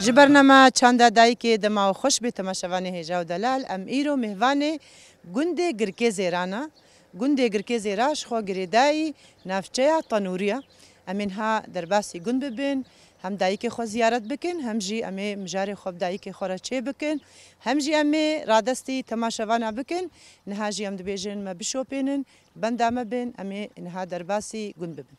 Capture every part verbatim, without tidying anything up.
Ji bernama Çanda Dayikê dema we xweş bê temaşevanê hêja û delal. Em îro mêvanê gundê Girkê Zêran e. Gundê Girkê Zêra ji xwe girêdayî navçeya Tenûrî ye. Em ê niha derbasî gund bibin, hem dayikê xwe ziyaret bikin, hem jî em ê mijarê xwe bi dayikê xwe re çê bikin, hem jî em ê radestî temaşevana bikin. Niha jî em dibêjin me bişopênin, benda me bin, em ê niha derbasî gund bibin.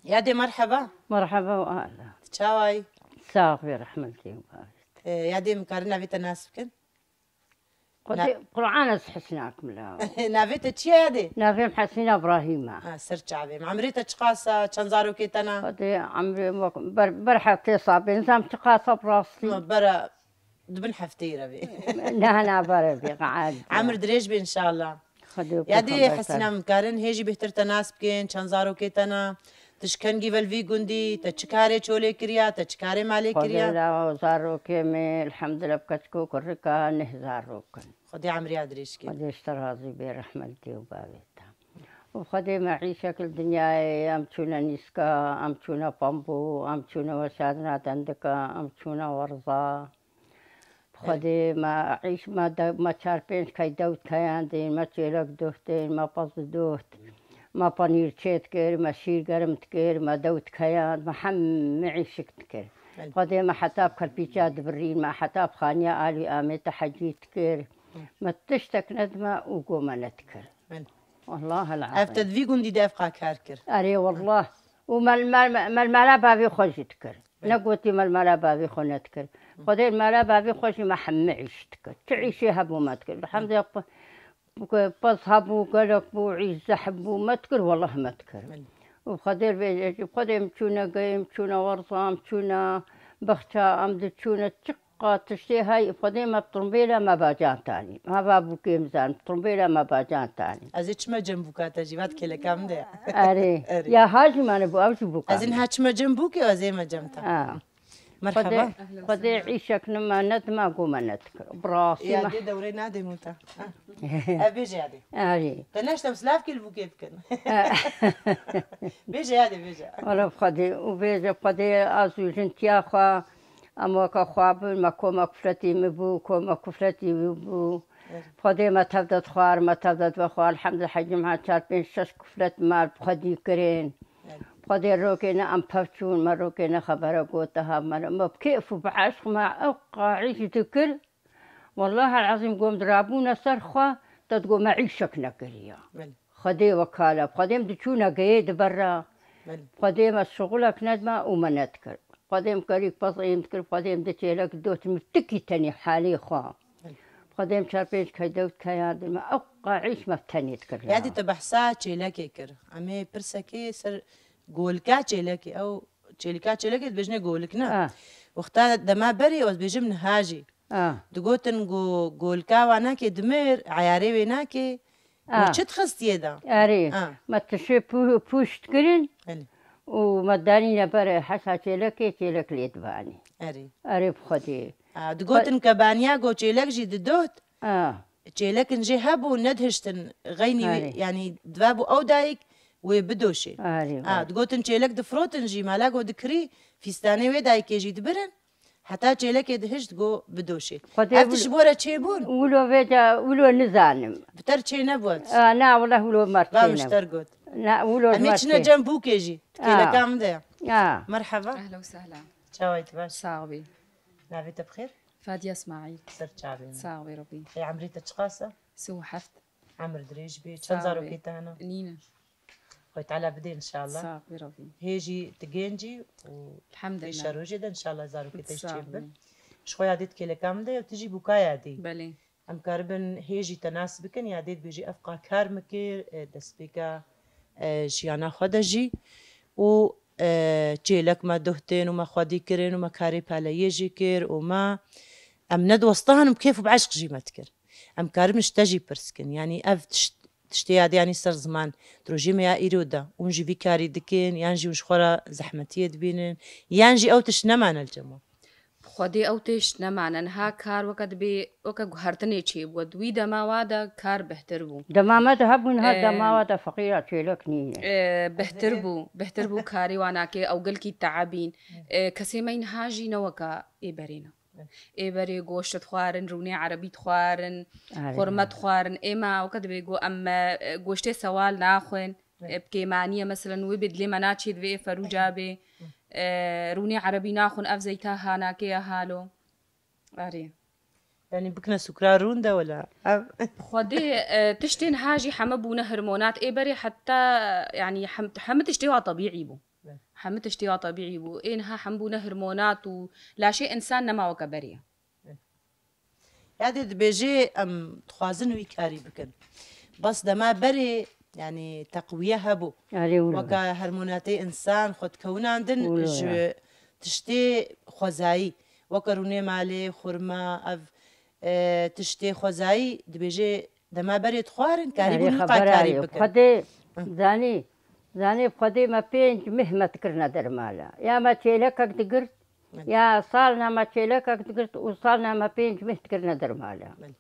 Yadê, merheba. Merheba û ala. Tu çawa yî? Sax bî, rehmetê û baş. Ee, yadê, em karin navê te nas bikin? Xwedê Na- Qur'an ez hesnak mila. Navê te çi ye yadê? Navê min Hesîna Ibrahîm e. Ha, ser çavê min. Emrê te çiqas e? Çend zarokê te ne? Xwedê emrê min ber, ber heftê sabê. Nizam çiqas e bi rastî. Ma bera di bin hefteyê re bê. Na, na, bere bê, qeal. Emir dirêj bê inşallah. Xwedê û Yadê pêxember Hesîna, te. Em karin hê jî bêhtir te nas bikin, çend zarokê te ne? Tu ji kengî ve li vî gundî, te çi karê çolê kiriya, te çi karê malê kiriya? Xwedê la zarokê me, elhamdulillah, bi keçik û kurika neh zarok in. Xwedê emriya dirêj ke. Xwedê ji te razî bê, rehmetê û bavê te. Û Xwedê me îşek li dinyayê, em çûne nîska, em çûne pambû, em çûne weşandina dendika, em çûne werza. Bi Xwedê me îş, me de, me çar pênc key dewt keyan dîn, me çêlek doht dîn, me pez doht, me panîr çê dikir, me şîr germ dikir, me dewt keyan, me hemî îşik dikir. Belê. Xwedê me heta bi kerpîça dibirîn, me heta bi xaniya alî amê te hecî dikir. Belê. Me tiştek nedime û go me nedikir. Belê. Wallah el Ev te azim. Di vî gundî de ev qakar kir. Erê wallah. Û me, me, me, me li mala bavê xwe jî dikir. Belê. Negotî me li mala bavê xwe nedikir. Xwedê li mala bavê xwe jî me hemî îş dikir. Çi îşê hebû me dikir. Elhamdulillah, pe-, pez hebû, gelek bû, îş zehf bû, me dikir, wallah me dikir. Belê. Û Xwedê li vê jê jî, Xwedê em çûne geyê, em çûne werza, em çûne bexça, em diçûne çi Qa tiştê hey, Xwedê me bi trumbêla me bacan tanî. Me va bûkê mizan, bi trumbêla me bacan tanî. Ez ê çime cem bûka te jî, va di kêleka min de. Erê. Erê. Ya ha jî me nebû, ew jî bûka Ez ê min. Niha çime cem bûkê, ez ê me cem te. Ha. Merhaba. Xwedê, Xwedê îşek nima nedima go me nedikir. Bi rastî Ya me dê dewrê nadê min te. Ha. Ev bêje yadê. Erê. Te neştem silav kê li bûkê bikin. Bêje yadê, bêje. Wala bi Xwedê û bêje Xwedê az û jintiya xwe. Em weke xwe bûn, me koma kufletî min bû, koma kufletî wî bû. Evet. Xwedê me tev de dixwar, me tev de dibe xwe. Elhamdulillah, her cumha çar, pênc, şeş kuflet me bi xwedî kirin. Evet. Xwedê rokê ne em pev çûn, me rokê ne xebere got, ha me, me bi kêf û bi eşq me ew qa'îş dikir. Wallah el azîm gom dirabûne ser xwe, te digo me îşek nekiriya. Belê. Xwedê wekala, Xwedê em diçûne geyê di ber re. Belê. Xwedê me şixulek nedima û me nedikir. Xwedê em kerîk pez êm dikir, Xwedê em di çêlek dot min tikî tenê halê xwe. Belê. Xwedê em çar pênc key dewt keyan di me ew qa'îş me tenê dikir. Yadî te behsa çêlekê kir. Em ê pirsekê ser golika çêlekê. Ew çêlika çêlekê dibêjine golik ne? Ah. Wexta dema berê ez bêjim niha jî. Ah. Digotin go-, golika wa nake dimir, eyarê wê nake. Û Ah. Çi dixistiyê de? Erê, Ah. Me tişê pû-, pûş dikirin Belê. Û me danîne ber hesa çêlekê, çêlek lê dibanî. Erê. Erê bi Xwedê. Ah, digotin ke baniya go çêlek jî didot. Ah. Çêlekin jê hebû, nedihiştin xeynî wî, Erê. Yanî diva bû ew dayik wê bidoşê. Erê, Ah, erê. Digotin çêlek difirotin jî, mala go dikirî, fîstanê wê dayikê jî dibirin. Heta çêlekê dihişt go bidoşê. Xwedê Ev wil- tişt ji bo re çêbûn? Wilo vêca, wilo nizanim. Bi te re çê nebû ev tişt? A, na, wila wilo mer Va çê min ji te nebû. Re got. Na, wilo Em ê mer çine çê. Cem bûkê jî. A. Kêleka min de ye. A. Merheba. Ehla û sehla. Çawa yî, tu baş? Sax bî. Navê te bi xêr? Fadiya Smaîl. Ser çavê min. Sax bî Rabbî. Ê, emrê te çiqas e? Sî û heft. Emir dirêj bê. Çend Sax bî. Zarokê te hene? Nîne. Xwedê Teala bidê inşallah. Sax bî Rabbî. Hê jî tu genc î û Elhamdulillah. Pêşerojê de inşallah zarokê te jî Sax çêbin. Bî. Ji xwe yadê di kêleka min de ye û tu jî bûka yadê yî. Belê. Em karibin hê jî te nas bikin, ya dê dibêjî ev qa kar min kir, e, destpêka, e, jiyana xwe de jî û, e, çêlek me duhtin û me xwedî kirin û me karê peleyê jî kir û me, em ne diwestihan û bi kêf û bi eşq jî me dikir. Em karibin ji te jî pirs kin. Yanî ev tişt, tiştê ya de yanî ser ziman di rojê me ya îro de hûn jî vî karî dikin yan jî hûn ji xwe re zehmetiyê dibînin yan jî ew tişt nemane li cem we? Xwedê ew tişt nemane. Niha kar weke dibê, weke guhertinê çêbû. Di wî dema wa de kar bihtir bû. Dema me de hebû, niha Em, dema wa de feqîra çêlek nîne. e, bihtir bû. Bihtir bû karê wan nake. Ew gelkî teebîn. E, kesê me niha jî ne weke ê berê ne. Ê berê goşt dixwarin, rûnê erebî dixwarin, Erê. Xurme dixwarin. Êma weke dibê got em, e, goştê sewal naxwin. Evet. E, bi kêmanî ye, meselen, wê bê dilê me naçê divê ê ferûca bê. E, rûnê erebî naxwin, ev zeyta ha nake ya halo. Erê. Yanî bikine sukra rûn de wela. Ev Xwedê, e, tiştên ha jî heme bûne hormonat. Ê berê heta, yanî hem-, heme tiştê wa tebîî bû. Evet. Heme tiştê wa tebîî bû. Ê niha hem bûne hormonat û laşê însan nema weke berê ye. Ya dê dibêjê em dixwazin wî karî bikin. Bes dema berê, yanî teqwiye hebû. Erê, wilo. Weke hormonatê însan xwe dikewinandin Wilo ji ya. tiştê xwezayî. Weke rûnê malê, xurma, ev, e, tiştê xwezayî dibêjê dema berê dixwarin, karî Erê, bûn wî qa xebera karî ye. bikin. Xwedê Hı. zanî, zanî Xwedê me pênc mih me dikirine dermala. Ya me çêlekek digirt, Belê. ya salna me çêlekek digirt û salna me pênc mih dikirine dermala. Belê.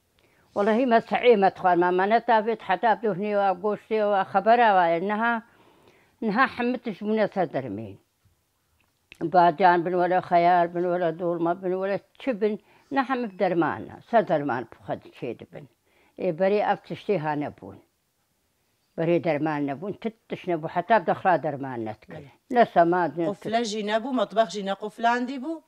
Welehî me sihê me dixwar, me, me netavêt heta duhnê wa, goştê wa, xebera wa ye. Niha, niha hemî tişt bûne ser dermên. Bacan bin wele xeyar bin wele dolma bin wele çi bin, ne hemî bi derman e. Ser derman bi xwe çê dibin. Ê berê ev tiştê ha nebûn. Berê derman nebûn, ti tişt nebû, heta bi dexla derman nedikir. Belê. Ne sema, ne Qufle jî nebû, metbex jî nequflandî bû.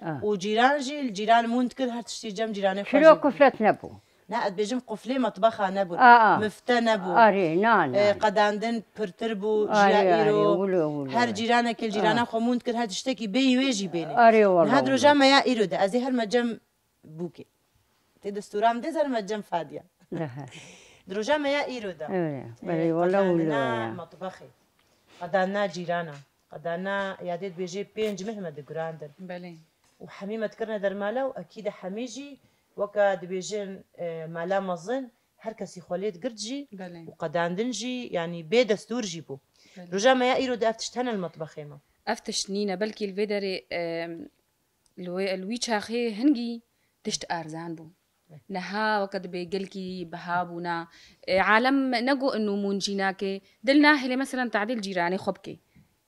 Ah. Û cîran jî, li cîran mûn dikir, her tiştî cem cîranê xwe Çilo jî. Kuflet nebû. Ne, ez dibêjim quflê metbexa nebûn. Aa. Mifte nebû. Arê, na, na. E, qedandin pirtir bû, Arê, jiya arê, îro. wilo, wilo. Her cîranekê li cîrana Ah. xwe mûn dikir, her tiştekî bêyî wê jî bênê. Arê, wela, Niha di roja wela. me ya îro de, ez ê her me cem bûkê. Tê destûra min dê zer me cem Fadiya. Ehe. Di roja me ya îro de. Ew ya. E, Belê, wela qedandina wilo ya. metbexê. Qedandina cîrana. Qedandina ya dê dibêjê pênc meh me digurandin. Belê. Û hemî me dikirine dermala û ekî de hemî jî weke dibêjin, e, mala mezin her kesî xwe lê digirt jî Belê. û qedandin jî, yanî bê destûr jî bû. Belê. Roja me ya îro de ev tişt hene li metbexê me. Ev tişt nîne, belkî li vê derê, e, Li wê, li wî çaxê hingî tişt erzan bû. Niha weke dibê gelkî biha bûna. E, alem nego inu mûn jî nake. Dil nahêlê, meselen, tadîl cîranê xwe bike.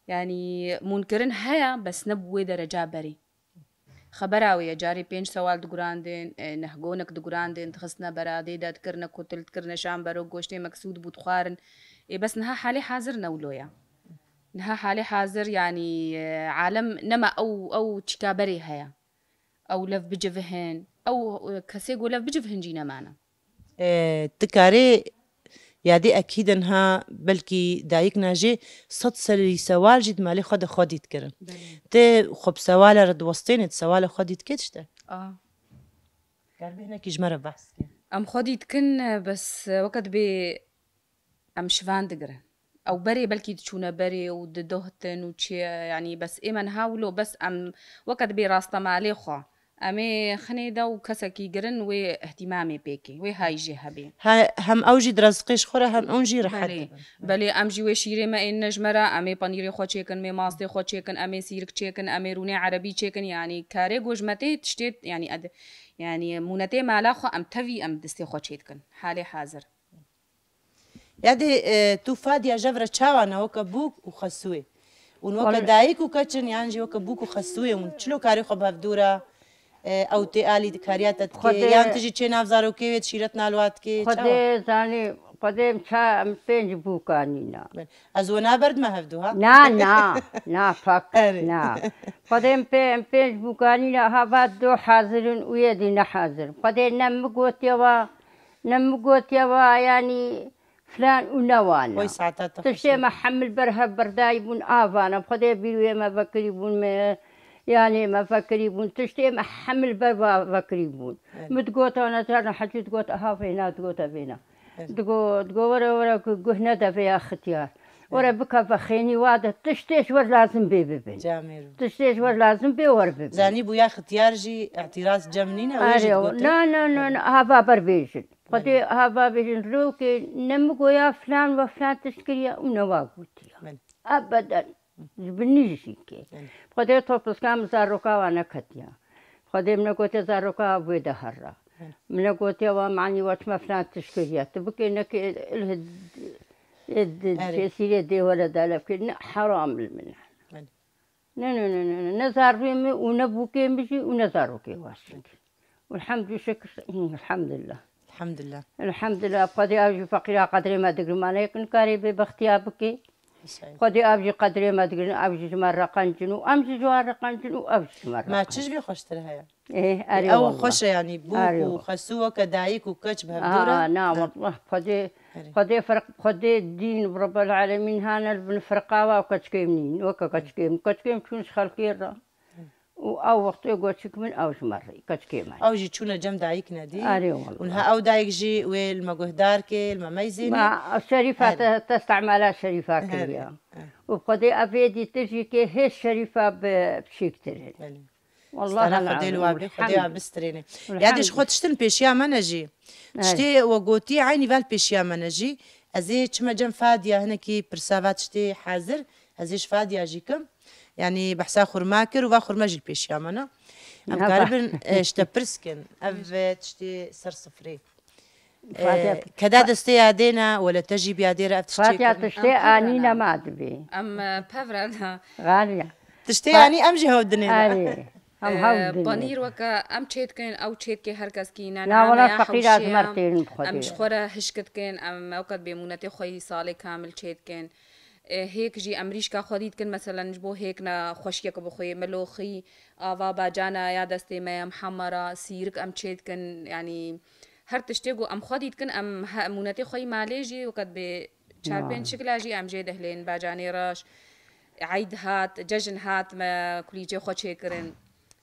Yanî mûnkirin heye, bes ne bi wê dereca berê. Xebera wê ye, carê pênc sewal digurandin, e, nehgonek digurandin, dixistine beradê de, dikirine kutil, dikirine şambero, goştê meksûd bû dixwarin. Ê, bes niha halê hazir ne wilo ye. Niha halê hazir, yanî, e, alem nema ew, ew çîka berê heye. Ew lev bicivihin. Ew, e, kesê ku lev bicivihin jî nemane. E, tu karê yadê ekîdin ha, belkî dayik najê sed serî sewal jî di malê xwe de xwedî dikirin. Belê. Tu xwe bi sewala re diwestênê, tu sewala xwedî dikê tişte? A. Kar bê hinekî ji me re behs ke. Em xwedî dikin, bes, e, weke dibê em şivan digirin. Ew berê belkî diçûne berê û didohtin û çi, yanî bes ê me niha wilo bes em weke dibê raste malê xwe. Em ê xinê de û kesekî girin wê ihtimamê pê kê, wê hay jê hebê. He, hem ew jî di rezqê ji xwe re hem ew jî rehet Belê, dibin. belê em jî wê şîrê me ên ne ji me re, em ê penîrê xwe çêkin, em ê mastê xwe çêkin, em ê sîrik çêkin, em ê rûnê erebî çêkin, yanî karê ku ji me tê tiştê, yanî ed-, yanî mûnetê mala xwe em tevî em distê xwe çêdikin. Halê hazir. Yadê, e, tu Fadiya jev re çawa ne weke bûk û xesûyê? Hûn weke Wal- dayik û keç in yan jî weke bûk û xesûyê hûn çilo karê xwe bi hevdû re, e, ew tê alî di kariya te dikê? Xwedê- Yan tu jî çê nav zarokê wê şîret nalwa dikê? Çawa? Xwedê zanî, Xwedê em ça-, em pênc bûka nîna. Ez we naberdime hevdû, ha? Na, na, na, fak, Erê. na. Xwedê em pê-, em pênc bûka nîna, ha va do hazir in û yê dî ne hazir. Xwedê ne min gotiye wa, ne min gotiye wa, yanî, filan û ne wan e. Oy saeta te Tiştê xweş e. me hemil ber hev berdayî bûn, a van e. Xwedê bîr wê me vekirî bûn, me Yanî me vekirî bûn, tiştê me hemil ber va vekirî bûn. Evet. Min digot, ana carna hecî digot, aha vêna, digot, e vêna. Evet. Digo, digo, were, were, gu-, guh nede vê ya xitiyar. Were Evet. bike vexênî wa de, tiştê ji wer lazim bê bibin. Camêr bû. Tiştê ji wer lazim bê wer bibin. Zanî bû ya xitiyar jî îtîraz cem nîne, wê Arê, jî digote. Na, na, na, Evet. na, hava ber bêjin. Xwedê Evet. hava bêjin, rokê ne min goya filan ve filan tişt kiriye û ne wa gotiye. Evet. Ebeden. Ji binî jî kê. Evet. Xwedê topiska min zaroka wa neketiya. Xwedê min negotiye zaroka wa wê de herra. Evet. Min negotiye wa manî wa çima filan tişt kiriye. Tu bikê nekê ilh ê di Evet. tesîrê dê were de lev kir. Ne heram li min. Evet. Ne, ne, ne, ne, ne. Ne zarrûyê min û ne bûkê min jî û ne zarokê wa jî. Elhamdülillah, şükür, elhamdülillah. Elhamdülillah. Elhamdülillah, Xwedê ev jî feqîra qedrê me digirin, ma ne yek nikarê bê bextiya bikê. Xwedê ev jî qedrê me digirin, ev jî ji me reqencin û em jî ji wan reqencin û ev jî ji me Ma reqencin. Çi ji vê xweştir heye? Ê, erê Ew wallah. Xweş e, yanî bûk Erê û wallah. Xesû weke dayik û keç bi hev dû re. Aa, na, Ha. wallah, Xwedê, Erê. Xwedê ferq, Xwedê dîn Rebbel Alemîn hane li bin ferqa wa keçikê min nîn, weke keçikê min. Keçikê min çûn ji xelkê re. Û ew wextê goçik min ew ji me re, keçikê me. Ew jî çûne cem dayik nedî. Erê wallah. Û niha ew dayik jî wê li me guhdar kê, li me meyzênê. Ma Şerîfa Erê. te, te istemala Şerîfa Erê, kiriya. erê. Û Xwedê ev êdî tir jî kê hêz Şerîfa bi piçîktir in. Belê. Wallah Stana Xwedê li wa bê, Xwedê wa Elhamdülillah. bistrêne. Ya dê ji xwe Elhamdülillah. tiştin pêşiya me ne jî. Erê. Tiştê we gotî eynî vel pêşiya me ne jî. Ez ê çime cem Fadiya hinekî pirsa va tiştê hazir. Ez ê ji Fadiya jî kim. Yanî behsa xurma kir û va xurma jî li pêşiya me ne. Em Ha, karibin, e, ji te pirs kin. Ev, e, tiştê ser sifrê. Fatiha, E, keda destê yadê ne, wele te jî bi yadê re ev tiştê Fatiha kirine? Tiştê Em anî pevre ne. nema dibê. Em, e, pevre ne. Galiya. Tiştê Fa- anî em jî hew dinê ne. Erê. Em E, hew dinê. Panîr weke em çê dikin, ew çê dike her kes kî ne, Na, ne, wala ne, feqîr hewşê azmer em, têrin bi xwe em dê. ji xwe re hişk dikin, em ewqet bêmûnetê xwe yî salê kamil çê dikin. E, hêk jî em rîşka xwedî dikin, meselen, ji bo hêk ne xweşiyeke bixwê, miloxî, ava bacana ya destê me ye, mihemera, sîrik em çê dikin, yanî her tiştê ku em xwedî dikin, em he-, mûnetê xwe yî malê jî weke dibê çar pênc şikila jî em jê dihlên, bacanê reş, eyd hat, cejn hat, me kulîçê xwe çêkirin.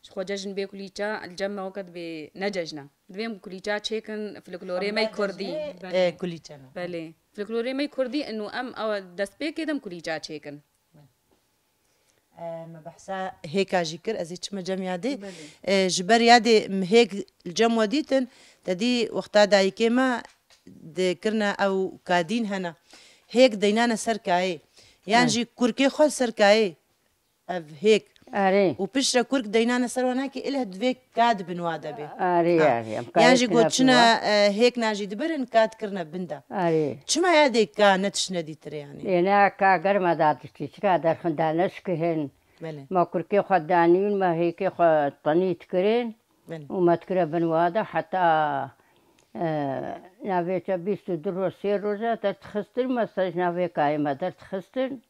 Ji xwe cejn bê kulîça, li cem me weke dibê ne cejn e. Divê em kulîça çêkin, folklorê me yî kurdî. Cejnê, e, kulîçe ne. Belê. Folklorê me yî kurdî, û em ew destpêkê de em kulîça çêkin. E, me behsa hêka jî kir, ez ê çime cem yadê. Belê. E, ji ber yadê em hêk li cem we dîtin, te dî wexta dayikê me dikirine ew kadîn hene. Hêk deynane ser kayê. Yan Hı. jî kurkê xwe ser kayê. Ev hêk. Erê. Û piştre kurk deynane ser wan hekî ileh divê ka di bin wa de bê. Erê, Ha. erê, em Yan karê jî tine goçine, bin wa. e, hêk na jî dibirin, ka dikirine bin de. Erê. Çima ya dê ka ne tişne dîtirê yanî? Ê, ne ka germa da diştî, çika derxin da neşkihin. Belê. Ma kurkê xwe danîn, ma hêkê xwe tenî dikirin. Belê. Û me dikire bin wa de heta, e, navê çe bîst û du roj, sê roja derdixistin, me ser ji navê kayê me derdixistin.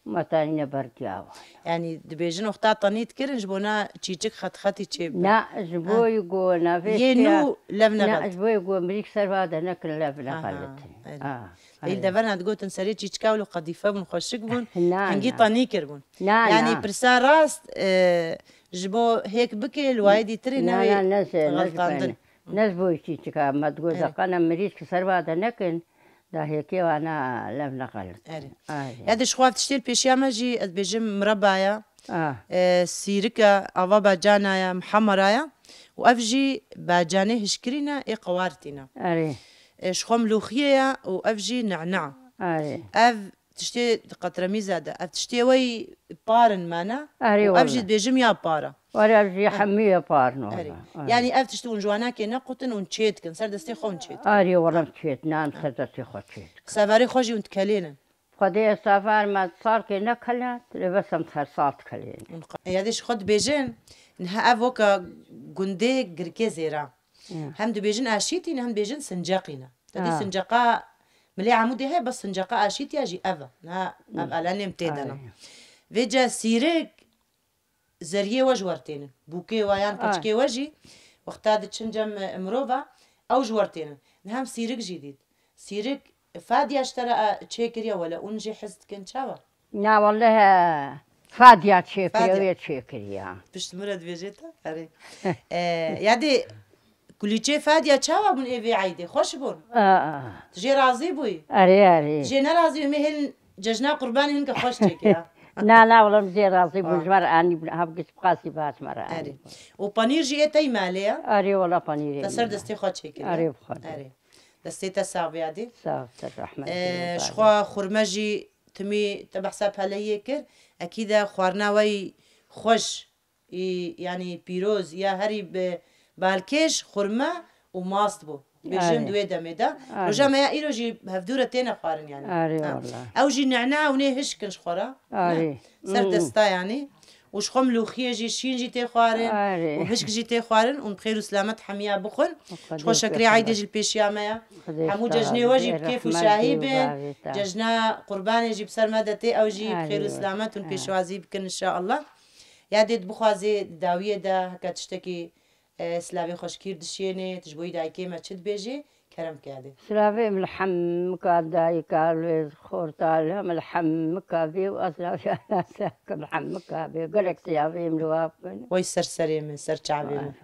Metanîne ber diya wan. Yanî dibêjin wexta tenî dikirin ji bona çîçik xetxetî çêbibe. Na, ji Ha. bo ku navê Yê çiya nû lev ne, nexilt. ji bo ku mirîk ser va de nekin lev Ha, ha, nexelitin. evet. Ha, Ê, li evet. deverna digotin serê çîçika wilo qedîfe bûn, xweşik bûn, Na, hingî na. tenî kiribûn. Na, Yanî na. pirsa rast, e, ji bo hêk bikê, li wayê dîtirê Na, newê na, ne ji, ne ji xeltandin. ben. Ne ji bo çîçika me digot Evet. de qene mirîk ser va de nekin. Da hêkê wana lev nexelit. Erê. Erê. Ya de ji xwe ev tiştê li pêşiya me jî ez bêjim mirebaya, Ah. e, sîrika, ava bacana ya, mihemeraya û ev jî bacanê hişkirî ne, ê qewartî ne. Erê. E, ji xwe milûxiyê ya û ev jî ne'na. Erê. Ev tiştê di qetremîza de, ev tiştê wey par in me ne Erê û ev jî wele. dibêjim ya para. Were ev jî Ha. hemî ye par ne Erê. wele. Erê. Yanî ev tişt hûn ji wana kê nequtin hûn çê dikin, ser destê xwe hûn çê dikin. Erê wele em çêt, nan ser destê xwe çêt. Sevarê xwe jî hûn dikelênin. Xwedê savar me salkê nekelat, lê bes em her sal dikelênin. Hûn qa-, ya dê ji xwe dibêjin, niha ev weke gundê girkê zêra. Ya. Hem dibêjin aşîtî ne, hem dibêjin sinceqî ne. Te dî Ha. sinceqa Milê Amûdê heye, bes sinceqa aşîtiya jî ev e. Niha ev Hı. alanê em tê de ne. Ay. Vêca sîrik zeriyê we ji wer tênin. Bûkê we yan Ay. keçikê we jî wexta diçin cem, e, mirova, ew ji wer tênin. Niha em sîrik jî dît. Sîrik fadiya ji te re, e, çêkiriye wele hûn jê hez dikin çawa? Na, welleh, e, Fadiya çêkiriye, Fadiya. Wê çêkiriya. Pişt min re dibêje te? Erê. E, yadê kulîçê Fadiya çawa bûn ê vê eydê? Xweş bûn? Aa. Tu jê razî bûyî? Erê, erê. Jê nerazî bûyî, me hêlin cejna qurbanê hin ke xweş çêkiriya. Na, na, wala jê razî bûn, Ha. ji me re anî bûn, ha, giş bi qasî bi hat me re anî Erê. bûn. Û panîr jî ê tey malê ya? Erê, wala panîrê Te ser min. destê xwe çêkiriya? Erê, bi xwe. Erê. Destê te sax be yadê. Sax, te rehmet Ee, eylesin. Ji xwe xurme jî timî te behsa peleyê kir. Ekî de xwarina we yî xweş, î, yanî pîroz ya herî bi balkêş xurme û mast bû. Bêjin Ayê. di wê demê de. Ayê. Roja me ya îro jî hevdû re têne xwarin yanî. Arê Ha. wallah. Ew jî nehna ew nê hişk in ji xwe re. Arê. Ne? Ser Hmm. desta yanî. Û ji xwe milûxiyê jî şîn jî tê xwarin. Arê. Û hişk jî tê xwarin. Û bi xêr û silamet hemiya bixwin. Ji xwe şekerê eydê jî li pêşiya me ye. Hemû cejnê we jî bi kêf û şahî bin. Cejna qurbanê jî bi ser me de tê. Ew jî bi xêr û silamet hûn pêşwazî bikin inşallah. Ya dê bixwazê di dawiyê de heke tiştekî, e, silavê xweşkîr dişênê, tu ji bo yî dayikê me çi dibêjê? Kerem ke ya dê. Silavê min li hemika dayika, li xorta, li hemika bê û ez silavê min li hemika bê. Gelek silavê min li wa bin. Wey ser serê min, ser çavê min.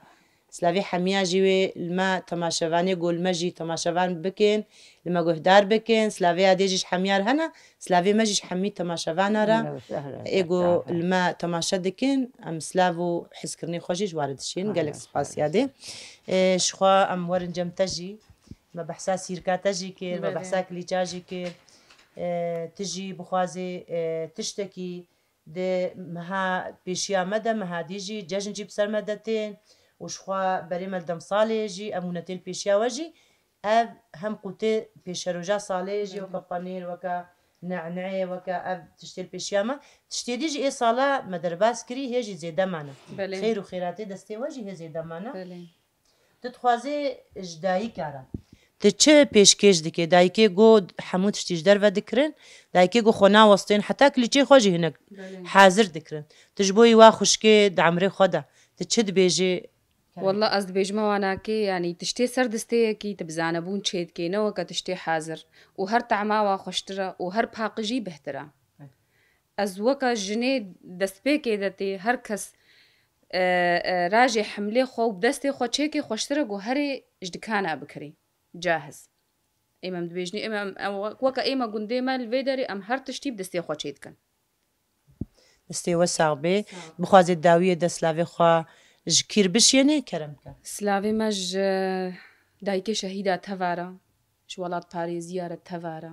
Silavê hemiya jî wê li me temaşevanê ku li me jî temaşevan bikin, li me guhdar bikin. Silavê ya dê jî ji hemiya re hene, silavê me jî ji hemî temaşevana re. Ehlen we sehlen, Ê ku li me temaşe dikin, em silav û hizkirinê xwe jî ji wa re dişîn. Gelek spas ya dê. Ê, ji xwe em werin cem te jî. Me behsa sîrka te jî kir, me Belê. behsa kilîça jî kir. Ê, tu jî bixwazê, ê, tiştekî di meha pêşiya me de, meha dî jî cejn jî bi ser me de tên û ji xwe berê me li demsalê jî, ev mûnetê li pêşiya we jî, ev hem qûtê pêşeroja salê jî, weke panîr, weke ne'ne'ê, weke ev tiştê li pêşiya me. Tiştê dî jî ê sala me derbas kirî, hê jî zêde mane. Belê. Xêr û xêratê destê we jî hê zêde mane. Belê. Tu dixwazê ji dayika re. Tu çi pêşkêş dikê? Dayikê got hemû tiştî ji derve dikirin. Dayikê got xwe nawestên, heta kilîçê xwe jî hinek Belê. hazir dikirin. Tu ji bo wî wa xwişkê di emrê xwe de. Tu çi dibêjî? Walla ez dibêjime wanakê, yanî tiştê ser disteyekî tu bi zanebûn çêdikê, ne weke tiştê hazir. Û her tehma wa xweştir e û her paqijî bihtir e. Ez weke jinê destpêkê de tê, her kes, e, e, rajê hemlê xwe û bi destê xwe çêkê xweştir e ku herê ji dikana bikirî. Cahiz. Ê me em dibêjinê, ê me em, em, weke ê me gundê me li vê derê em her tiştî bi destê xwe çê dikin. Destê we sax bê. Sağ ol. Bixwazê dawiyê de silavê xwe ji kîr bişênê, kerem ke. Silavê me ji dayikê şehîda teva re, ji welatparêziya re teva re.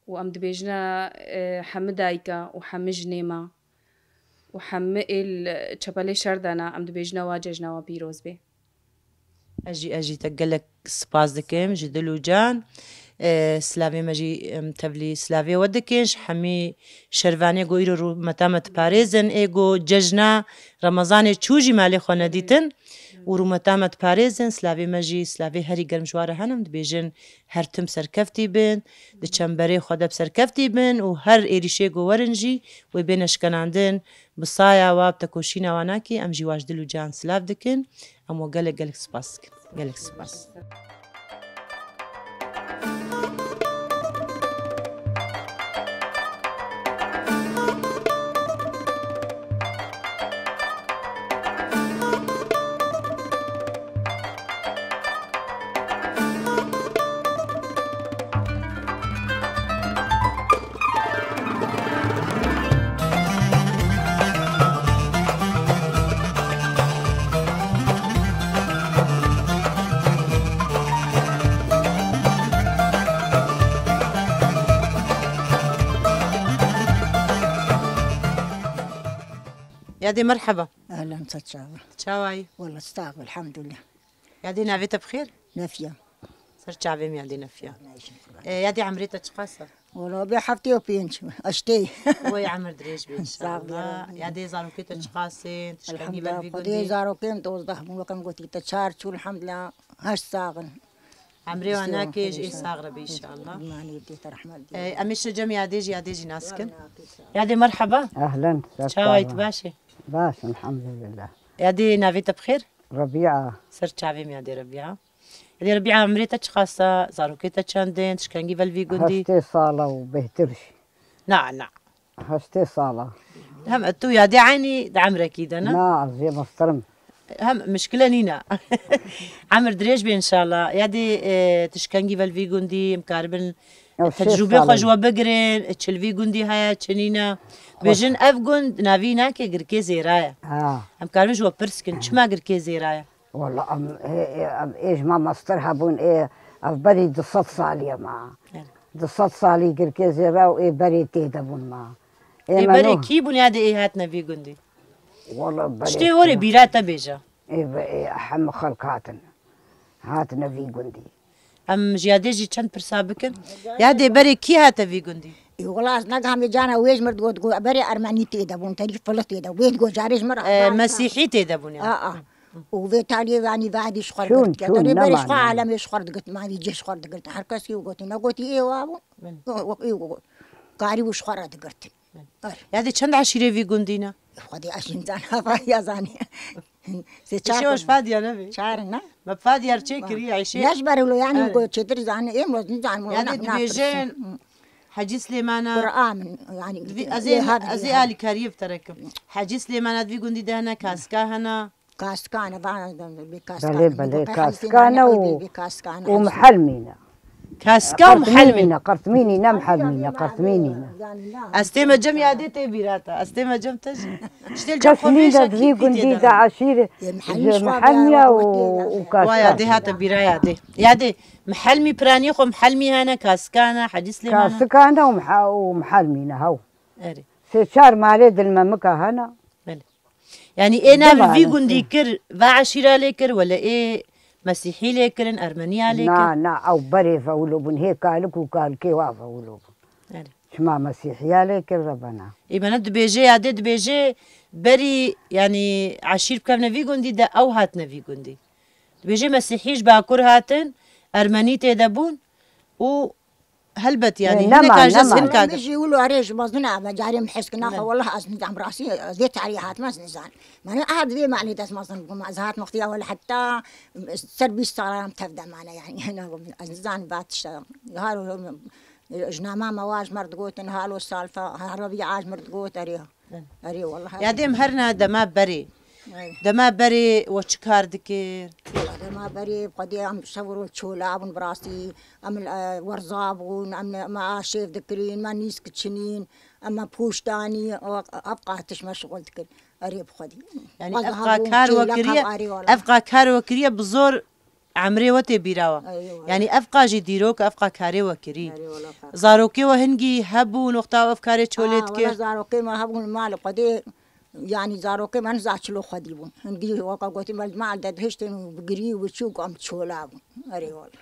Û em dibêjine, e, hemî dayika û hemî jinê me û hemî ê li çepelê şer de ne, em dibêjine wa cejna we pîroz bê. Ez jî, ez jî te gelek spas dikim ji dil û can. E, silavê me jî, em, tevlî silavê we dikin. Ji hemî şervanê ku îro rûmeta me diparêzin, ê ku cejna Remezanê çû jî malê xwe nedîtin û rûmeta me diparêzin. Silavê me jî, silavê herî germ ji wan re hene, em dibêjin, her tim serkeftî bin, di çemberê xwe de bi serkeftî bin û her êrîşê ku werin jî wê bêne şikenandin. Bi saya wa, bi tekoşîna wa nakî, em jî wa ji dil û can silav dikin. Em we gelek, gelek spas dikin. Gelek spas. Yadê merheba. Ehlen, te çawa? Çawayî? Wala sax, elhamdulillah. Yadê navê te bi xêr? Nefiya. Ser çavê min yadê Nefiya. Neşin kurban. E, yadê emrê te çiqas e? Wala bê heftê û pênc, eştê. Wey emir dirêj bê inşallah. Sağ ol. Yadê zarokê te çiqas in? Tiştekî ber vî gundî? Elhamdulillah, Xwedê zarokê min dozdeh bûn, wekem gotî te çar çûn, elhamdulillah, heşt sax in. Emrê wan nakê, ji ê sax re bê inşallah. Manê dê te rehmet dê. E, em ê şine cem yadê jî, yadê jî nas kin. Yadê merheba. Ehlen, ser çawa. Çawayî, tu baş î? Baş, elhamdulillah. Yadê navê te bi xêr? Rebîa. Ser çavê min yadê Rebîa. Yadê Rebîa, emrê te çiqas e, zarokê te çend in, tişkengî vel vî gundî? Heştê sala û bêhtir jî. Na, na. Heştê sala. Hem tu yadê eynî di emrekî de ne? Na, ez jê mestir im. Hem mişkile nîne. Emir dirêj be înşallah. Yadê, e, tişkengî vel vî gundî, em karibin Ew şêst tecrûbê xwe sal ji in. we bigirin, çi li vî gundî heye, çi nîne. Xweş. Bêjin ev gund navî nake Girkê Zêra ye. Ha. Em karibin ji we pirs kin, çima Girkê Zêra ye? Wala em, ê, ê, em, ê ji me mestir hebûn, ê, ev berî du sed salî ye ma. Evet. Du sed salî Girkê Zêra û ê berê tê de bûn ma. Ê Ê me berê nû- kî bûn ya de ê hatine vî gundî? Wala berê Tiştê kî orê bûn? bîra te bêje. Ê be-, ê hemû xelk hatin. Hatine vî gundî. Em ji yadê jî çend pirsa bikin. Yadê berê kî hate vî gundî? Ê, wela ez negihamê cana wê ji mir digot, digot, berê Ermenî tê de bûn, terî Filis tê de, wê digot, carê ji mir E, Mesîhî tê de bûn ya. A, a. Û vê taliyê vanî vadî ji xwe Çûn, digirt. çûn, Derê berê ji xwe neman, neman. alemê ji xwe digirt, mavî cê ji xwe digirt. Her kes kî got, negotî ê wa bû. Belê. Got, ê got. Karî bû ji xwe re digirt. Belê. Ar. Yadê çend eşîrê vî gundî ne? Xwedê ez jî nizan, hava ya zanî. Sê çar Eşê waj kon. Fadya ne bê? Çar ne? Me Fadya çê kiriye Eşê. Ne ji ber wilo yani Are. go çêtir zanî, êm waz nizan, waz Yadê na- na- dibêjin Hı. Hecî Silêmana. Qur'a min, yani, Divî, ez ê ê, hadi ez ê ya. alîkariyê bi te re kim. Hecî Silêmana di vî gundî de hene, kaska hene. Kaskane, va, bê kaskane. Belê, belê, kaskane û, bê kaskane. Û mihelmîne. Kaska û mihelmîne. Qirtmînî ne, qirtmînî ne, mihelmîne, qirtmînî ne. Ez tê me cem yadê tê bîra te. Ez tê me cem te jî. Tiştê li cem xwe bêje, kî, kî tê de. Di eşîrê ji mihelmiya û, û kaska. Wa yadê hate bîra yadê. Yadê, mihelmî piranî xwe mihelmî hene, kaskane, Hecî Silêmane. Kaskane û miha-, û mihelmîne, hew. Erê. Sê çar malê dilmemika hene. Belê. Yani ê nav vî gundî kir, va eşîra lê kir, wele ê mesîhî lê kirin, ermeniya lê kir? Na, na, ew berê vewlo bûn, hê kalik û kalikê wa vewlo bûn. Erê. Çima mesîhiya lê kir rebena. Ê me ne dibêje, yadê dibêje, berî, yani eşîr bikevne vî gundî de ew hatine vî gundî. Dibêje mesîhî ji bakur hatin, ermenî tê de bûn û Helbet, yani, Ê, nema, hinek a ji ez nema. Hinek a Min jî wilo erê ji mezin a, me carê min hez kir, naxwe, Ne. Wallah, ez nizam rastî, ez vê tarî hatime, ez nizan. Mane, aha, di vê manî de ez mezin bûm, ez hat mextiya, wele heta ser bîst salan tev de mane, yani, ez nizan va tişta. Halo, ji nama me wa ji mer digotin, halo salfa, halo vî a ji mer digot, erê. Erê, wallah. Ya dêm her ne dema berê. Ay. Dema berê we çi kar dikir? Dema berê, xwedê em şev û roj çola bûn bi rastî. Em, e, werza bûn, em, me aşêv dikirîn, me nîsk çinîn, em me pûş danî, ev, ev qatiş me şixul dikir. Erê bi xwedî. Yani Weza ev qa hebûn, kar we çêlek kiriye, hev arê wala. Ev qa kar we kiriye bi zor Emrê we tê bîra we. Erê wala. Yani ev qa jî dîrok, ev qa karê we kirî. Erê wala, fa. Zarokê we hingî hebûn wexta ev karê çolê Ah, dikir? Wala zarokê me hebûn li mal xwedê, yani zarokê me niza çilo xwedî bûn. Hingî weka gotî me li mal de dihiştin û bi girî û bi çûk em çola bûn. Erê wala.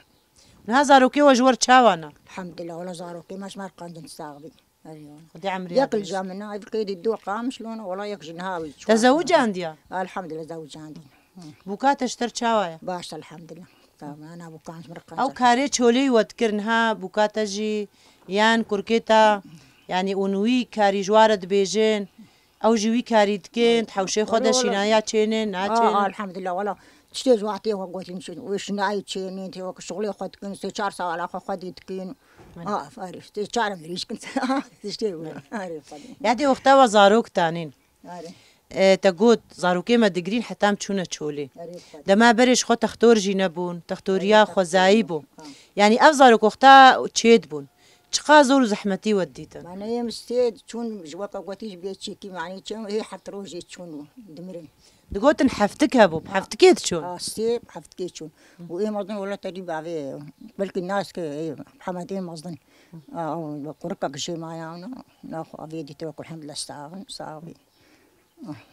Niha zarokê we ji we re çawa ne? Elhamdulillah, wala zarokê me ji me re qandin sax bîn. Erê wala. Xwedê emrê Yek li ca min, ev qêdî du qamiş lona, wala yek ji niha wî çû. Te zewicandiya? Elhamdulillah, zewicandî. Bûka te ji te re çawa ye? Baş, elhamdulillah. Tamam, ana bûkan ji min re qanc. Ew karê çolê wî we dikir niha bûka te jî yan kurkê te, yani hûn wî karî ji wa re dibêjin, ew jî wî karî dikin, di hewşê xwe de şînaya çênin, naçênin? Aa, elhamdulillah, wala tiştê ji wa tê we gotin, wê şînayî çênin, tê wek şixulê xwe dikin, sê çar sala xwe xwedî dikin. Aa, farî, tê çar mirîşkin, tiştê wî, arê xwedî. Ya dê wexta we zarok tanîn. Arê. E, te got, zarokê me digirîn heta em çûne çolê. Erê, xwedî. Dema berê ji xwe textor jî nebûn, textoriya xwezayî bû. Ha. Yani ev zarok wexta çê dibûn. Çiqa zor û zehmetî we didîtin? Mane yê min stê çûn ji weka gotî ji bê çêkî, mane çê hê heft rojê çûn û dimirin. Digotin heftik hebû, bi heftikê diçûn? A, stê heftikê çûn. Û ê mezin wela te dî bavê, belkî nas ke, ê, Hemedê mezin. A, o, kurikek jê maya, na, naxwe avê dî te wek elhamdulillah sax in, sax bî.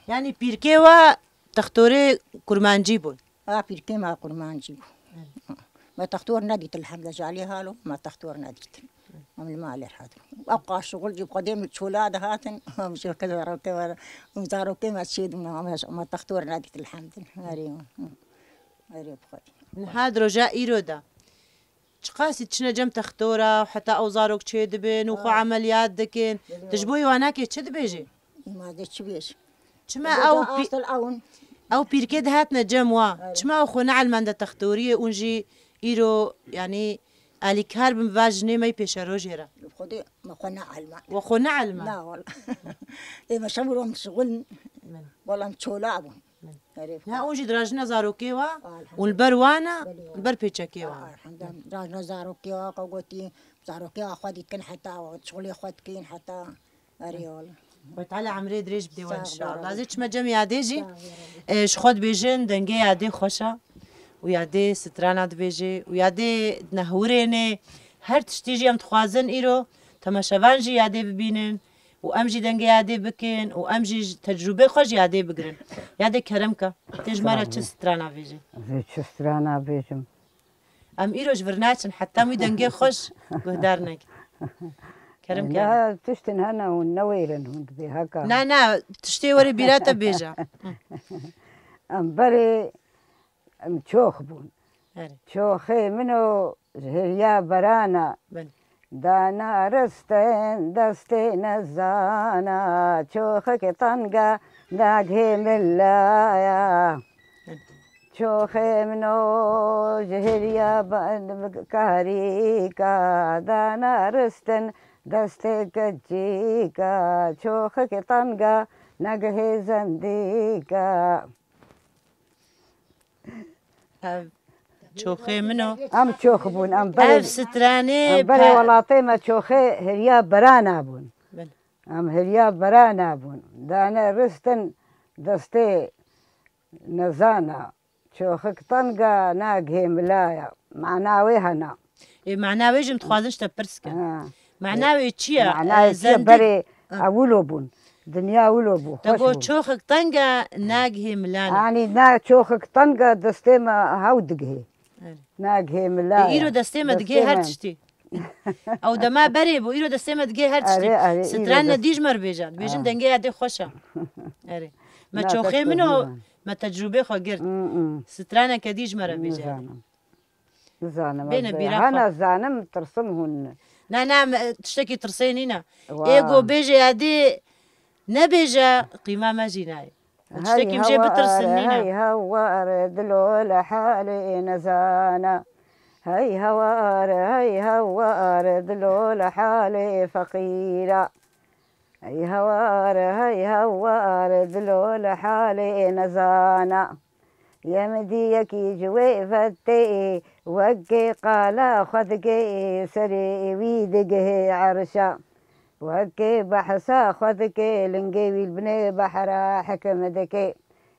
Yani pîrkê we textorê kurmancî bûn? A, pîrkê me kurmancî bû. Me textor nedît, elhamdulillah, jalê halo, me textor nedît. Em li malê rahat bûn. Ew qa şixul jî bi xwedê min çola dihatin, em ji zarokê me, zarokê me çê dibûn, me, me textor nedît, elhamdulillah. Erê, erê bi xwedê. Niha di roja îro de çiqasî diçine cem textora û heta ew zarok çê dibin û xwe Ha. emeliyat dikin. Belê. Tu ji bo wana kê çi dibêjî? Îma de çi bêj? Çima Belê ew da pî-, asıl ewn. ew pîrkê dihatine cem wa? Evet. Çima ew xwe neelmende textoriyê ûn jî îro, yanî, Alîkar bin va jinê me yî pêşerojê re. Xwedê me xwe neelma. We xwe neelma? Na wala. Ê me şev û roj em şixulin. Wala em çola bûn. Erê, ha, hûn jî dirajina zarokê wa û li ber wana, li ber pêçekê wa. Elhamdulillah. Dirajina zarokê wa, qe gotî, zarokê wa xwe dîtin heta, şixulê xwe dikin heta. Erê wala. Xwedê Teala emrê dirêj bide we inşallah. Lazê çime cem yadê jî, e, ji xwe dibêjin, dengê yadê xweş e û yadê strana dibêje û yadê nehwirênê, her tiştî jî em dixwazin îro temaşevan jî yadê bibînin û em jî dengê yadê bikin û em jî ji tecrûbê xwe ji yadê bigirin. Yadê kerem ke, tê ji me re çi strana bêje? Ez ê çi strana bêjim? Em îro ji vir naçin, heta em wî dengê xweş guhdar nekin. Kerem ke. Ya, tiştin hene hûn newêrin, hûn dibê heka. Na, na, tiştê were bîra te bêje. Em berê, em çox bûn. Erê. Çoxê min o ji hêriya berana. Belê. Dana ristin destê nezana, çoxek tanga dagê milaya. Çoxê min o ji hêriya ba-, karîka, dana ristin destê keçîka, çoxek tanga negihê zendîka. Ev çoxê min o. Em çox bûn, em berê, Ev stranê em berê pe- welatê me çoxê hêriya berana bûn. Belê. Em hêriya berana bûn. Dane ristin destê nezana. Çoxik tenga nagihê milaya. Mana wê hena. Ê, mana wê jî em dixwazin ji te pirs kin. Ha. Mana wê çi ye? Mana wê çi ye? Berê ew wilo bûn. Dinya wilo bû, xweş bû. Te got çoxik tenga nagihê milana. Yanî na çoxik tenga destê me hew digihê. Nagihê milaya. Ê, îro destê me digihê her tiştî. Ew dema berê bû, îro destê me digihê her tiştî. Erê, erê, îro dest- Stran ne dî ji me re bêje. Dibêjin dengê yadê xweş e. Erê. Me çoxê min o, me tecrûbê xwe girt. Straneke dî ji me re bêje. Nizanim. Nizanim. Bêne ez bîra xwe. Hana zanim, tirsim hûn. Na, na, me, tiştekî tirsê nîne. Ê go bêje yadê nebêje, qîma me jî nayê. Tiştekî min jê bitirsin nîne. Hey hewar, dilo li halê nezana. Hey hewar, hey hewar, dilo li halê feqîra. Hey hewar, hey hewar, dilo li halê nezana. Yem dî yekî ji wê ve tê, wekê qala xwe digê, serê wî digihê erşa. Wekê behsa xwe dike, lingê wî li binê behra hekim dike.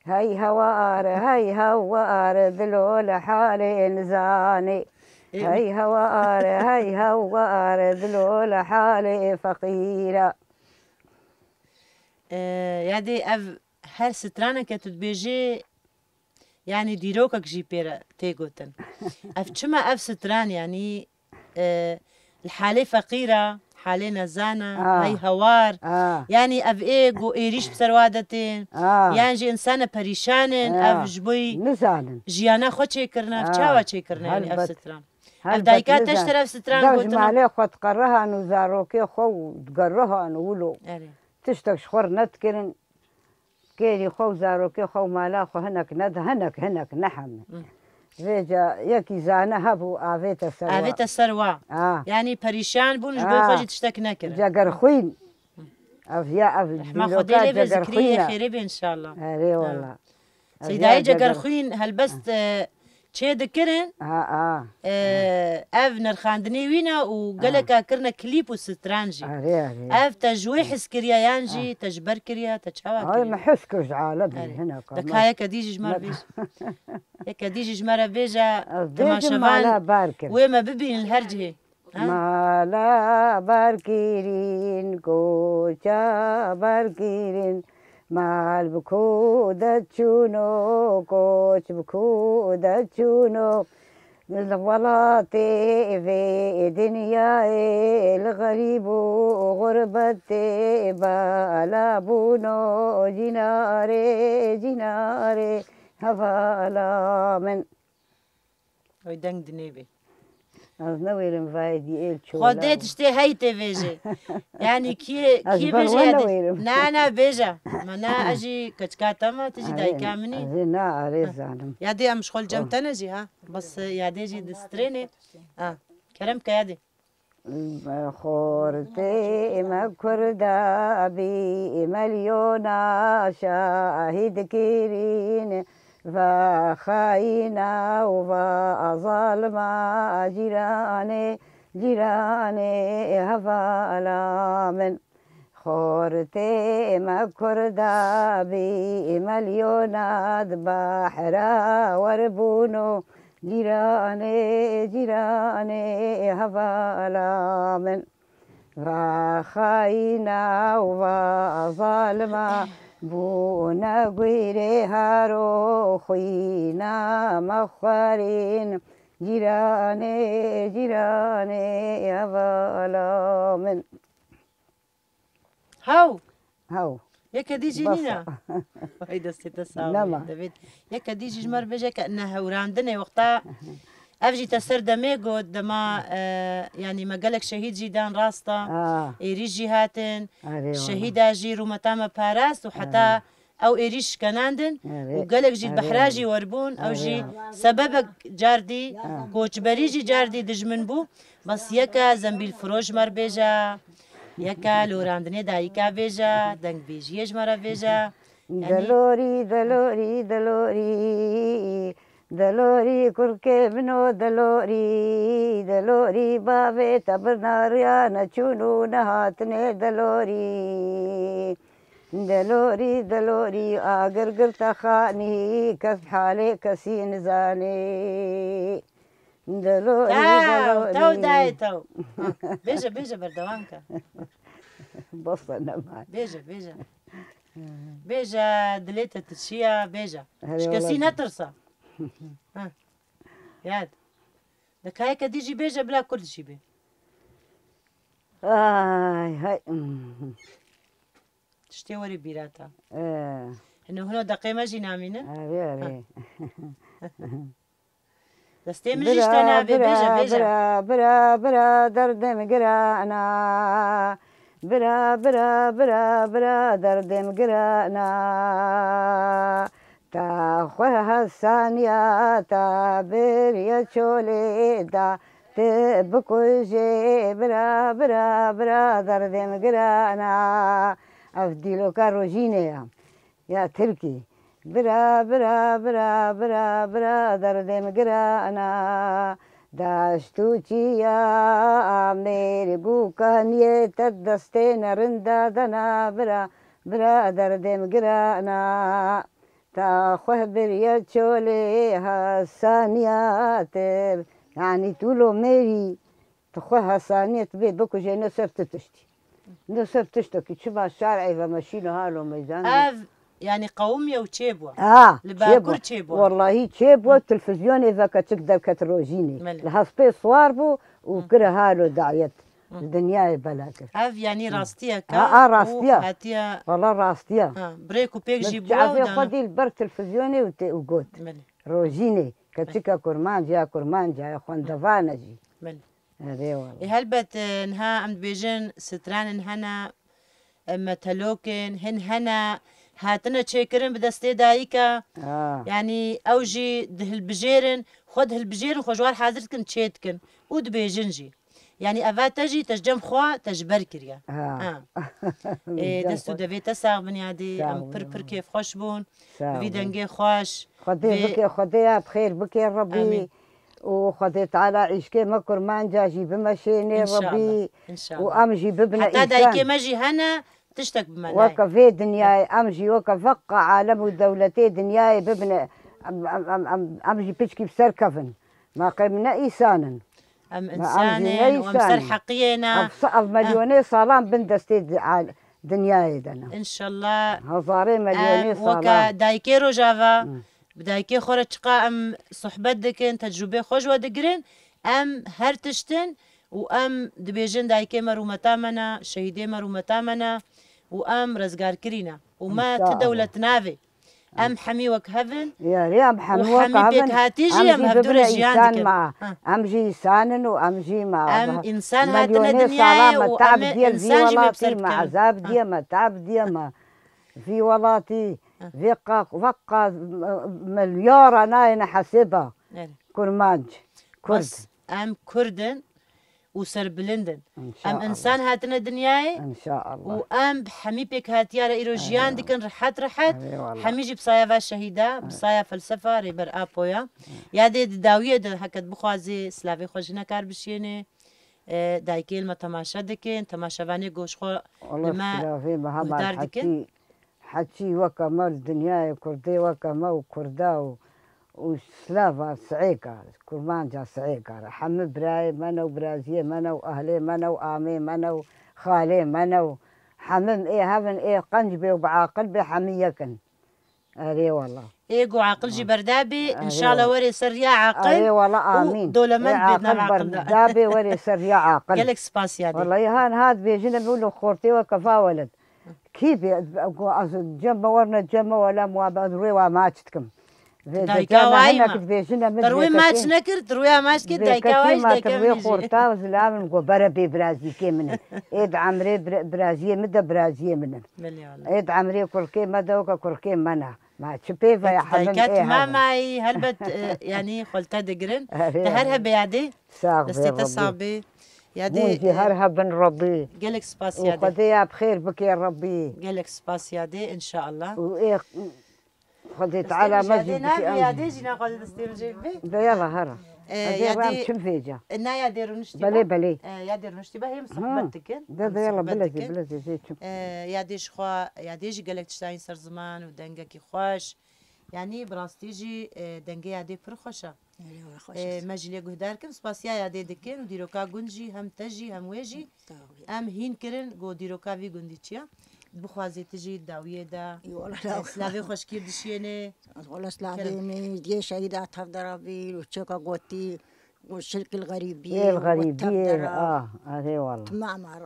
Hey hewar, hey hewar, dilo li halê nizanê. Ê, Hey hewar, hey hewar, dilo li halê feqîra. Ee, yadê ev her straneke tu dibêjê, yanî dîrokek jî pê re tê gotin. Ev çima ev stran, yanî, e, li halê feqîra, halê nezana, Ah. hey hewar, Ah. yanî ev ê go êrîş bi ser wa de tên, Ah. yan jî insane perîşan in, Ah. ev ji bo Nizanin. jiyana xwe çêkirine, ev Ah. çawa çêkirine, yanî ev Helbet. stran. Ev Helbet dayika te ji nizanin. te re ev stran Dev ji gotina? malê xwe diqerihan û zarokê xwe û digerihan û wilo. Erê. Tiştek ji xwe re nedikirin. Kêrî xwe û zarokê xwe û mala xwe hinek ned-, hinek, hinek, ne heme. Hı. Vêca yekî zane hebû, avête ser wa. Avête ser wa. Ha. Yanî perîşan bûn, ji bo xwe Ha. jî tiştek nekirin. Cegerxwîn. Ev ya, ev Rehma dîroka Xwedê lê be, zikrî yê Cegerxwîn e. xêrê be înşallah. Erê Ha. wala. Ev Seydayê ya Ceger- Cegerxwîn helbest, e, çê dikirin. Ha, ha. E, ev nirxandinê wî ne û Ha. geleka kirine klîp û stran jî. Erê, erê. Ev te ji wê hez kiriye yan jî Ha. te ji ber kiriye, te çawa Ay, kiriye? me hez kir ji alemê Erê. hinek De ama. ka yeke dî jî ji me re Me- bêje. Yeke dî jî ji me re bêje, Ez bêjim temaşevan mala bar kir. wê me bibînin li her cihê. Ha? Mala bar kirîn, koça bar kirîn, mal bi ku de çûno, koç bi ku de çûno. Li welatê vê dinyayê, li xerîb û xurbetê bala bûno, cînarê, cînarê, hevala min. Oy deng dinê bê. Ez newêrim vayê dî êl çola. Xwedê tiştê hey tê vêjê. Yanî kiyê, Ez kiyê ber bêjê we yadê? newêrim. Na, na, bêje. Ma na, ez jî keçika te me, tu jî Erê, dayika min î. ez ê na, erê Ha. zanim. Yadê em ji xwe li cem Oh. te ne jî ha. Bes, e, yadê jî distrênê. Ha. Kerem ke yadê. Xortê me Kurda bî, melyona şahîd kirîn, va xayîna û va zalima cîranê, cîranê hevala min. Xortê me Kurda bî, melyona di behra werbûn û cîranê, cîranê hevala min. Va xayîna û va zalima bûne guyrê haro xwîna me xwerîn. Cîranê, cîranê hevala min. Haw! Haw. Yeke dî jî Basa. Nîna. Ay destê te sağ Nema. Olun. Devêt. Yeke dî jî ji me re bêje ke ne hewrandinê wexta ev jî te ser demê got dema e, yanî me gelek şehîd jî dan rasta. Ah, Êrîş jî hatin. Erê wala. Şehîda jî rûmeta me parast û heta ew êrîş şikenandin û Erê, gelek jî erê behra wala. jî werbûn. Ew jî Erê. sebebek cardî koçberî jî cardî dijmin bû. Bes yeke zembîl firoş me re bêje. Yeke lorandinê dayika bêje. Dengbêjiyê ji me re bêje. Yanî Delorî, delorî, delorî. Delorî kurkê min o delorî. Delorî bavê te birnariya neçûn û nehatinê delorî. Delorî, delorî agir girte xanî, kes halê kesî nizanî. Delorî, Taw, delorî. Taw dayê taw. Ha, bêje, bêje berdewam ke. Basa nema. Bêje, bêje. Bêje dilê te tişiya, bêje. Hele Ji kesî wala. Netirsa. Ha. Yad. De kayeke dî jî bêje bila kurd jî bê. Ay, hay. Tiştê werê bîra te. Ee, Hino hino deqê me jî namîne. Erê, erê. Destê min jî ji te navê, bêje, bêje. Bira, bira, bira, derdê min girana. Bira, bira, bira, bira, derdê min girana. Te xwe hesaniya te biriye çolê da. Te bikujê bira, bira, bira, derdê min girana. Ev dîloka rojînê ya. Ya Tirkî. Bira, bira, bira, bira, bira, derdê min girana. Daşt û çiya Amêrg û kaniyê te destê nerinda dana. Bira, bira, derdê min girana. Ta xwe biriye çolê hesaniya te. Yanî tu lo mêrî. Tu xwe hesaniyê tu bê bikujê ne ser tu tiştî. Ne ser tiştekî çima şer'ê ve meşîno halo meydan. Ev, yanî qewimiye û çêbû. Ha, Li Bakur çêbû. Wellahî çêbû, telfizyonê ve keçik derket rojînê. Belê. Li hespê siwar bû û kire halo dayet. Li dinyayê bela kir. Ev, yanî rastiye ke Ha, ha, û rastiye. Hatiye. Valla rastiye. Ha, birêk û pêk jî Çavê bû xwe dî li ber telfizyonê û tê û got. Belê. Rojînê, keçika kurmanc ya kurmanc ya xwendevane jî. Belê. Erê wala. Ê, helbet, e, niha em dibêjin stranên hene, e, metelokên, hin hene, hatine çêkirin bi destê dayika. Ha. Yanî ew jî dihilbijêrin, xwe dihilbijêrin, xwe ji war hazir dikin, çê dikin û dibêjin jî. Yanî eva te jî, te ji cem xwe, te ji ber kiriye. Ha. Ha. Ê, dest û devê te sax bin yadî. Em pir pir kêfxweş bûn. Bi vî dengê xweş. Xwedê bike, Xwedê ya bi xêr bike Rebî. Amîn. Û Xwedê Teala îşkê me kurmanca jî bimeşênê Rebî. Înşallah. Û em jî bibine îsan. Heta dayikê me jî hene, tiştek bi me nayê. Weke vê dinyayê, em jî weke veqa alem û dewletê dinyayê bibine, em, em, em, em, em jî piçkî bi ser kevin. Ma qey min ne îsan in. Em însan in û em ser heqiyê ne. Ev, ev milyonê salan bin destê di-, al-, dinyayê de ne. Înşallah. Hezarê milyonê salan. Em weke dayikê Rojava, bi dayikê xwe re çiqa em sohbet dikin, tecrûbê xwe ji we digirin, em her tiştin û em dibêjin dayikê me rûmeta me ne, şehîdê me rûmeta me ne û em rezgarkirî ne. Û me ti dewlet navê. Em hemî wek hev in. Yarî em hemî wek hev in. Pêkhatî jî em hevdû re jiyan dikin. Em jî însan in û em jî ma. Em însan hatine dinyayê û em ê însan jî me bi ser dikin. Me ezab diye, me tab diye me. Vî welatî, vê qa, veqa milyara nayêne hesêba. Kurmanc, Kurd. Bes em Kurd in. û serbilind in. Em însan hatine dinyayê û em bi hemî pêkhatiya re îro jiyan dikin, rehet rehet. Hemî jî bi saya va şehîda, bi saya felsefa Rêber Apoya. Ya dê di dawiyê de heke tu bixwazî silavê xwe ji ne kar bişiyênê. E, dayikê li me temaşe dikin, temaşevanê goş xwe li me guhdar dikin. Heçî weke me li dinyayê Kurdê weke me û Kurda û, û slava siêka, kurmanca siêka re. Hemî birayê me ne û biraziyê me ne û ehlê me ne û amê me ne û xalê me ne û hemim ê hev in, ê qenc bê û bi aqil bê, hemî yek in. Erê wela. Ê ku aqil jî berda bê, înşallah werê ser riya aqil. Erê wela, amîn. Ê aqil berda bê, werê ser riya aqil. Gelek spas ya dê. Wela, ha niha dibêjin em û li xortê weke va weled. Kî bê, ku ez cem me werne cem me wela muhabbet rûyê wa maç dikim. Vê dayika wayî ma. Te rûyê maç nekir, tu rûya maç kir, dayika wayî, dayika wê jî. Xorta zilam in ku bere bê birazîkê min in. Ê di emrê bira-, biraziyê min de biraziyê min in. Belê wala. Ê di emrê kurkê me de weke kurkê me ne. Ma çi pê ve ya hemim ê hev in. Dayika tu mamayî, helbet, e, yanî xwe li te digirin. Erê, erê. Te her hebe ya dê. Sax bê Rebbî. Destê te sax bê. Ya dê, e, her hebin Rebbî. Gelek spas ya dê. Û Xwedê ya bi xêr bike Rebbî. Gelek spas ya dê, înşallah. Û ê Xwedê Teala me jî bike. Yadê jî naxwaze destê min jê bibe. De yala here. E, ez ê yadê, çim vêca. E, na yadê rûniştî belê, be. Belê. E, yadê rûniştî be, hêm sohbet dikin. De, de yala, bilezê, bilezê, zê çim. E, yadê ji xwe, yadê jî gelek tiştayî ser ziman û dengekî xweş. Yanî bi rastî jî, e, dengê yadê pir xweş e. Erê, wala xweş e. E, me jî lê guhdar kim, spasiya yadê dikin û dîroka gund jî, hem te jî, hem wê jî. Em hîn kirin ku dîroka vî gundî çi ye. Bixwazî tu jî dawiyê de, e, silavê xweşkî dişiyênê. Wala silavê min, diyê şehîda tev de rabî, û çeka gotî, û şilkil xerîbiyê, ê xerîbiyê, tev de ra. Ah, erê wala. Tima mar.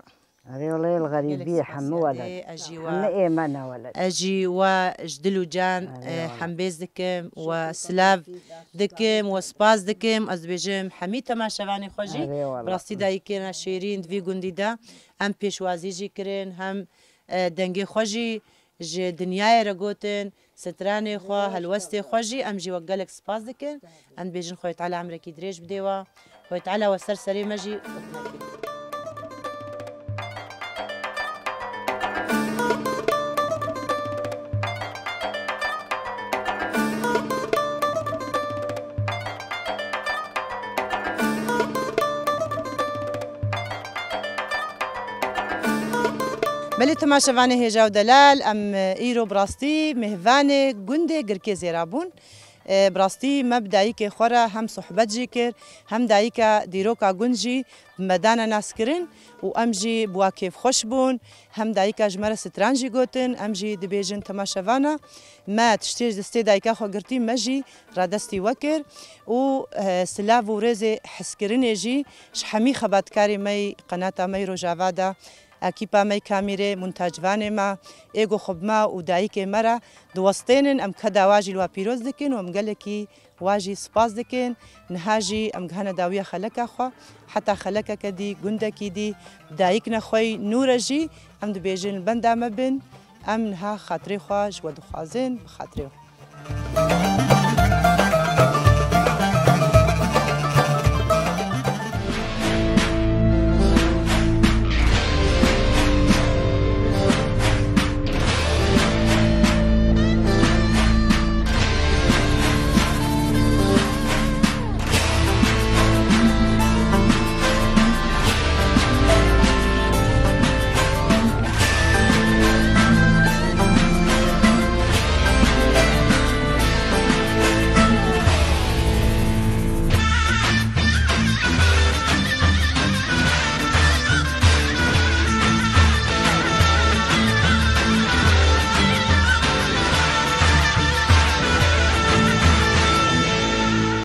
Erê wala, ê xerîbiyê hemû wala. Hemû ê me ne wala. Ez jî we ji dil û can, e, hembêz dikim, we silav dikim, we spas dikim. Ez dibêjim hemî temaşevanê xwe jî. Erê wala. Bi rastî dayikêna şêrîn di vî gundî de. Em pêşwazî jî kirin, hem, e, dengê xwe jî ji dinyayê re gotin, stranê xwe, helwestê xwe jî em jî we gelek spas dikin. Em dibêjin Xwedê Teala emrekî dirêj bidê we. Xwedê Teala we ser serê me jî qut neke. Belê temaşevanê hêja û delal, em, e, îro bi rastî mêvanê gundê Girkê Zêra bûn. E, bi rastî me bi dayikê xwe re hem sohbet jî kir, hem dayika dîroka gund jî bi me dane naskirin û em jî bi wa kêfxweş bûn. Hem dayika ji me re stran jî gotin, em jî dibêjin temaşevana me tiştê ji destê dayika xwe girtî, me jî radestî we kir û, e, silav û rêzê hezkirinê jî ji hemî xebatkarê me yî qenata me yî Rojava de, ekîpa me yî kamîrê, montajvanê me, ê ku xwe bi me û dayikê me re diwestênin, em keda wa jî li we pîroz dikin û em gelekî wa jî spas dikin. Niha jî em gihane dawiya xeleka xwe. Heta xelekeke dî, gundekî dî, dayik nexweyî nû re jî em dibêjin li benda me bin. Em niha xatirê xwe ji we dixwazin, bi xatirê xwe.